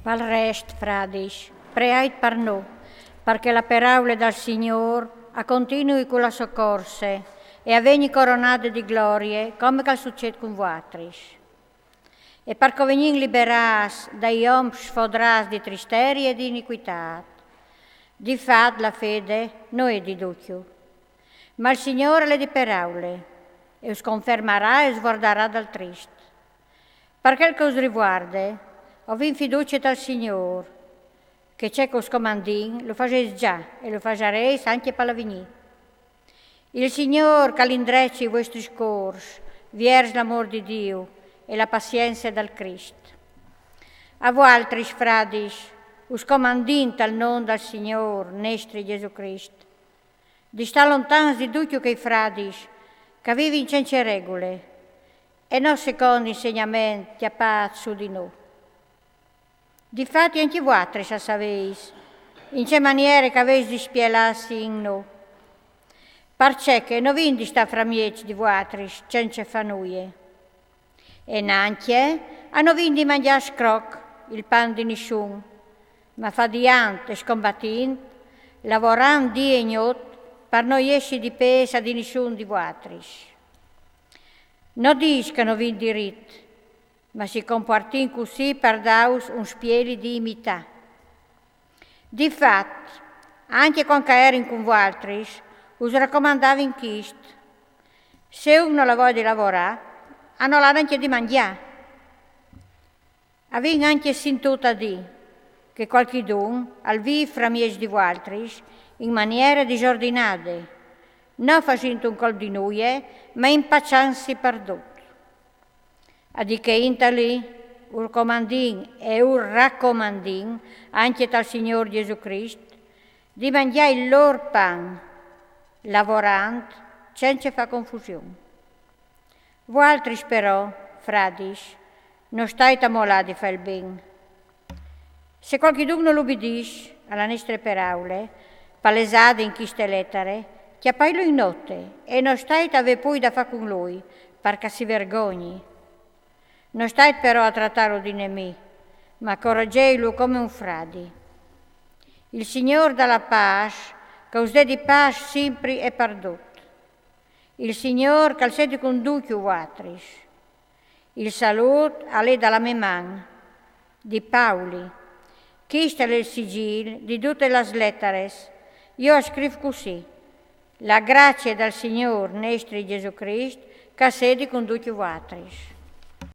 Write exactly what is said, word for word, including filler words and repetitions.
Pal rest, fradis, preait par no, par che la peraule dal Signôr a continui cu la sô corse e a vegni coronade di glorie, come che al sucêt cun vualtris. E par che o vegnìn liberâts dai oms sfodrâts di tristerie e di iniquitât. Di fat la fede no è di ducju, ma il Signôr al è di peraule, e us confermarà e us vuardarà dal trist. Par chel che us rivuarde, o vin fiducie tal Signôr, che ce che us comandìn lu fasês za e lu fasarês ancje pal avignî. Il Signôr che al indreci i vuestris cûrs viers l'amôr di Diu e la pazience dal Crist. A vualtris, fradis, us comandìn tal non dal Signôr nestri Jesù Crist, di stâ lontans di ducju chei fradis che a vivin cence regule e no secont l'insegnament cjapât sù di nô. Di fat ancje vualtris a savês in ce maniere che a vês dispielâts in nô. Parcè che no vin di stâ framieç di vualtris cence fâ nuie. E nancje a no vin di mangjâ scroc il pan di nissun, ma fadiant e scombatint, lavorant dì e gnot, par no jessi di pês a di nissun di vualtris. No dîs che no vin dirit, ma si compuartìn cussì par dâus un spieli di imitâ. Di fat, ancje cuant che a erin cun vualtris, us racomandavin chist: se un nol à voie di lavorâ, a nol à nancje di mangjâ. A vin ancje sintût a dî che cualchidun al vîf framieç di vualtris in maniere disordinade, no fasint un colp di nuie, ma impaçantsi par dut. A di chê int li, ur comandìn e ur racomandìn, ancje tal Signôr Jesù Crist, di mangjâ il lôr pan, lavorant, cence fâ confusion. Vualtris però, fradis, no stait a molâ di fâ il ben. Se cualchidun nol ubidìs a la nestre peraule, palesade in cheste letare, cjapailu in note e no stait a vê plui da fâ cun lui, par che si vergogni. No stait però a tratâlu di nemì, ma corageilu come un fradi. Il Signôr da la pâs, che us dedi pâs simpri e par dut. Il Signôr che al sedi cun ducju vualtris. Il salût al è da la mê man, di Pauli. Chist al è il sigîl di dutis las letaris. Jo o scrîf cussì: la gracie dal Signôr nestri Jesù Crist che al sedi cun ducju vualtris.